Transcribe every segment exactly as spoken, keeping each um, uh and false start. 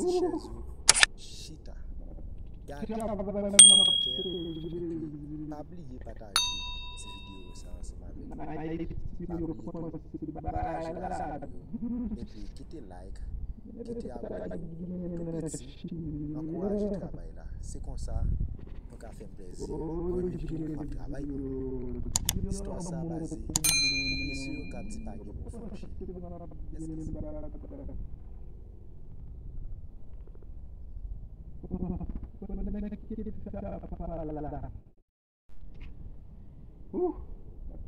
ti chèz ou, chita. Gade, fè kòmantè, epi pa bliye pataje ti videyo sa ansanm avèk nou. Pa bliye pataje la videyo, epi kite like, kite abòne. Nou mèsi, ankouraje travay la. Se konsa, nou ka fè plezi. Mwen menm tou, m ap travay pou nou. Istwa sa a baze sou pwofesè yo k ap di pa gen bon franchi. Èske se Ooh,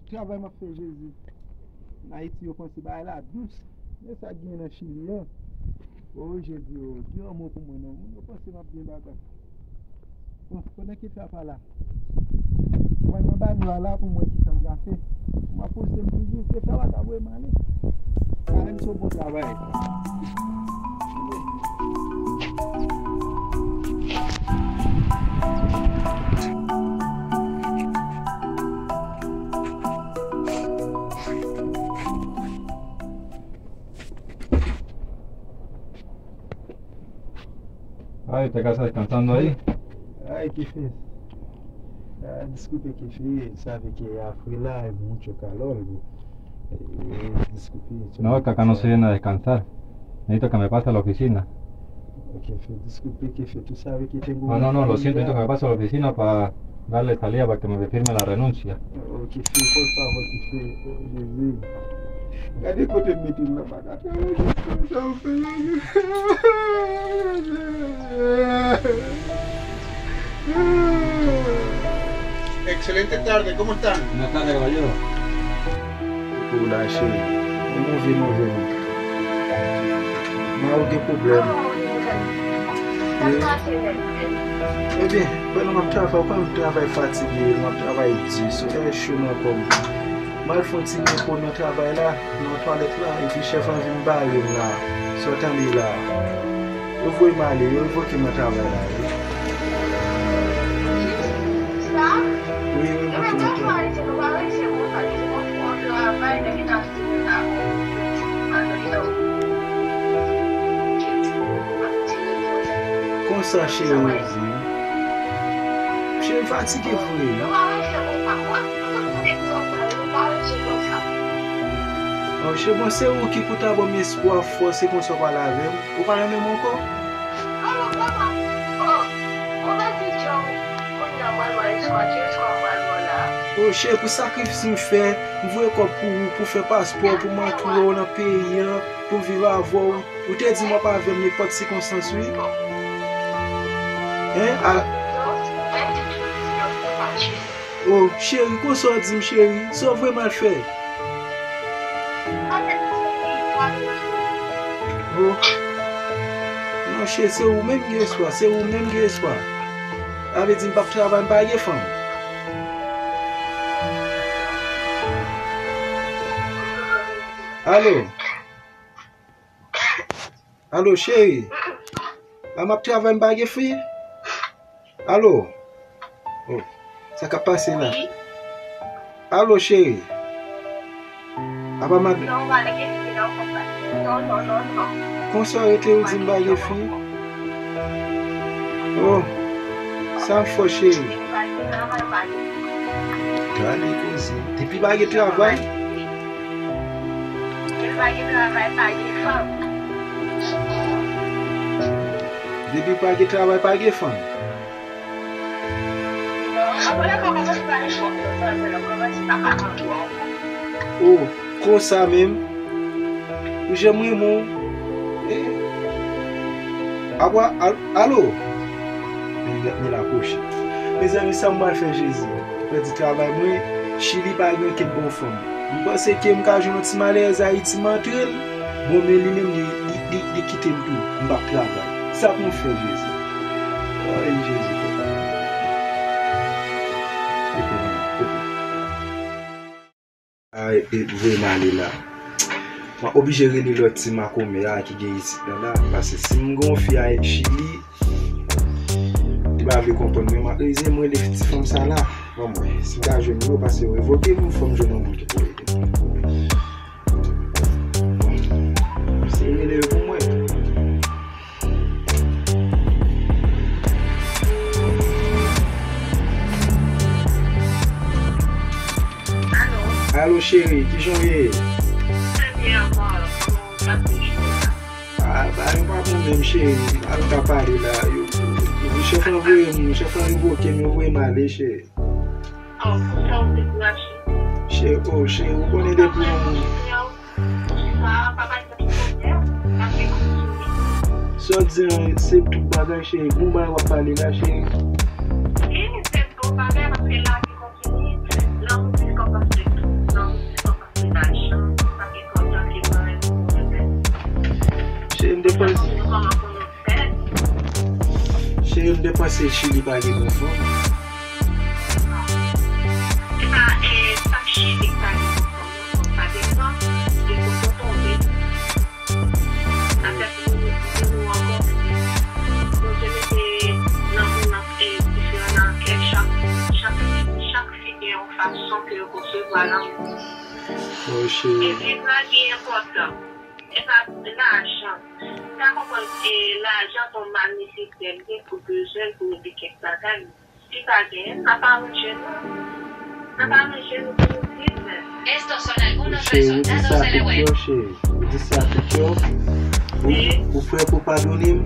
travay m ap fè, Jezi. Nan Ayiti, yo panse bagay la dous. Men sa k gen nan Chili an. O Jezi, o, di yon mo pou mwen non. Moun yo panse m ap byen bagay. Bon, pandan ke travay la, mwen nan bay mwen la pou mwen ki sa m ka fè. M ap poze m toujou, se sa w ap voye m ale. Sa menm se yon bon travay. Ay, te estás descansando ahí? Ay, qué fe. Ah, disculpe, qué fe. Sabe que afuera hay mucho calor. Eh, disculpe. No, que acá no se viene a descansar. Necesito que me pase a la oficina. Ok, fe, disculpe, qué fe. Tú sabes que tengo... No, no, no, lo siento, necesito que me pase a la oficina para darle salida para que me firme la renuncia. Ok, fe, por favor, qué fe. Jezi. Gade kote m mete m nan, pa ka travay jis konsa, w fè. Excelente tarde, ¿cómo están? Buenas tardes, caballero. Pou la, cheri. Yon move nouvèl. Mwen ou gen pwoblèm. Ebyen, pandan m ap travay, ou konnen m travay fatige, m ap travay di, sou fè cho nan kò m. M al fè yon ti repo nan travay la, nan twalèt la, epi chèf anvi m bare m la. Sa w tande la? Yo voye m ale, yo revoke m nan travay la, wi. Wi, yo revoke m nan travay. Konsa, cheri, di. Cheri, m fatige vre. Oh, cheri, bon, se ou ki pou ta ban m espwa, fòs, se konsa w pale avè m. Ou pa renmen m ankò? Oh, cheri, pou sakrifis m fè, m voye kòb pou ou, pou fè paspò, pou m antoure w nan peyi an, pou m viv avè w. Ou te di m w ap avè m nenpòt sikonstans, wi. Hein? A... Oh, cheri, konsa w di m, cheri? Sa w vle m al fè? Oh. Non, cheri, se ou menm gen espwa, se ou menm gen espwa. Sa vle di m p ap travay, m pa gen fanm. Alo? Alo, cheri? A, m ap travay, m pa gen fi? Alo? Oh, sa k ap pase la? Wi. Alo, cheri? Apa m ap... Non, m pa gen fi, non, konsa. Non, non, non, non. Konsa w rete, ou di m pa gen fi? Oh, sa m fè, cheri? Gade koze. Depi pa gen travay. Depi pa gen travay, pa gen fanm. Depi pa gen travay, pa gen fanm. Oh, konsa menm. Ou janm renmen w. Eh. Apa, al-, alo? Men, men la kouche. Mezanmi, sa m pral fè, Jezi? M pèdi travay mwen, Chili pa gen okenn bon fanm. M panse ke m ka jwenn yon ti malerèz Ayiti, m antre l. Bon, men li menm, li, li, li, li kite m tou. M p ap travay. Sa pou m fè, Jezi? Ay, Jezi, papa. Kote m ye? Kote? Ay, e, voye m ale la. Mwen oblije rele lòt ti makomè a ki gen isit la la. Paske si m gen yon fi a Chili, li pa vle konprann mwen, mwen ap rezeye m rele ti fanm sa la. Ban m wè si m ka jwenn yo, paske yo revoke m, fò m jwenn yon moun ki pou ede m. Se rele yo pou mwen. Cheri, kijan w ye? Trè byen, ankò, kòman w pase jounen an? Ah, bagay yo pa bon menm, cheri. Al ka pale la. Yo, yo, chèf lan voye m, chèf lan revoke m, yo voye m ale, cheri. Oh, pou sa ou te kouraje. Cheri, oh, cheri, ou konnen depi yon... Sa w di an, se tout bagay, cheri. Bon bagay w ap pale la, cheri. Wi, se bon bagay, paske lavi kontinye. Lanmou plis enpòtan ke tout. Lanmou plis enpòtan ke lajan. Sa ki enpòtan ke mwen menm pou mwen menm. Cheri, m te panse... Cheri, m te panse Chili pa gen bon fanm. Se pa, eh, se pa Chili ki pa gen bon fanm, non. Sa depann de kote w tonbe. Sa fè pou nou, pou nou ankò plis. Bondye mete nan moun nan, eh, diferan nan kè chak, chak, chak fi gen yon fason ke yo konsevwa lanmou. Epi sa ki enpòtan, e pa lajan. Sa konprann, eh, lajan se yon mal nesesè, li gen pou bezwen l pou regle kèk bagay. Si pa genyen, n ap aranje nou. N ap aranje nou pou nou viv menm. Estos son algunos resultados de la web. Ou di sa tout kè w, cheri. Ou di sa tout kè w. Ou, ou prè pou padone m?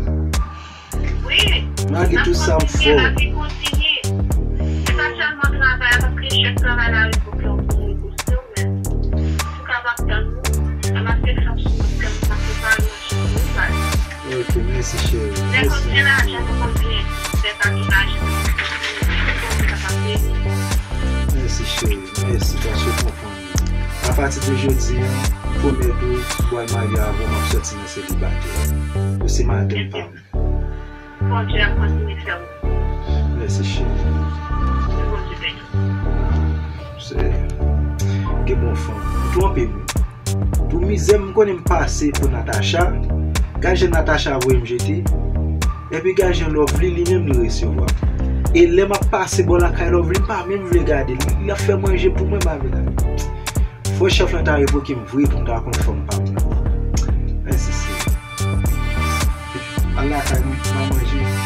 Wi. Malgre tout sa m fè w. N ap kontinye, lavi kontinye. Se pa sèlman travay la, paske chèf travay la revoke w pou repoze w, men ou kapab tann nou. Sa m ap fè fòs sou mwen, tann nou, paske pa yon Ok, mèsi cheri. Mèsi. Mèsi cheri, mèsi paske w konprann mwen. Apati de jodi a, m pwomèt ou, m pral marye avè w, m ap sòti nan selibatè. Ou se madanm pa m. Bondye ap kontinye fè wout. Mèsi cheri. Ke Bondye beni w. Se, gen bon fanm. Ou twonpe m. Pou mizè m konnen m pase pou Natacha, gad jan Natacha voye m jete. Epi gad jan Lovely li menm li resevwa. E lè m ap pase bò lakay Lovely, m pa menm vle gade l. Li ap fè manje pou mwen, m pa vle gade. Fò chèf lan ta revoke m vre pou m ta konn fanm pa m nan. Mèsi, Seyè. Al lakay mwen, m al manje.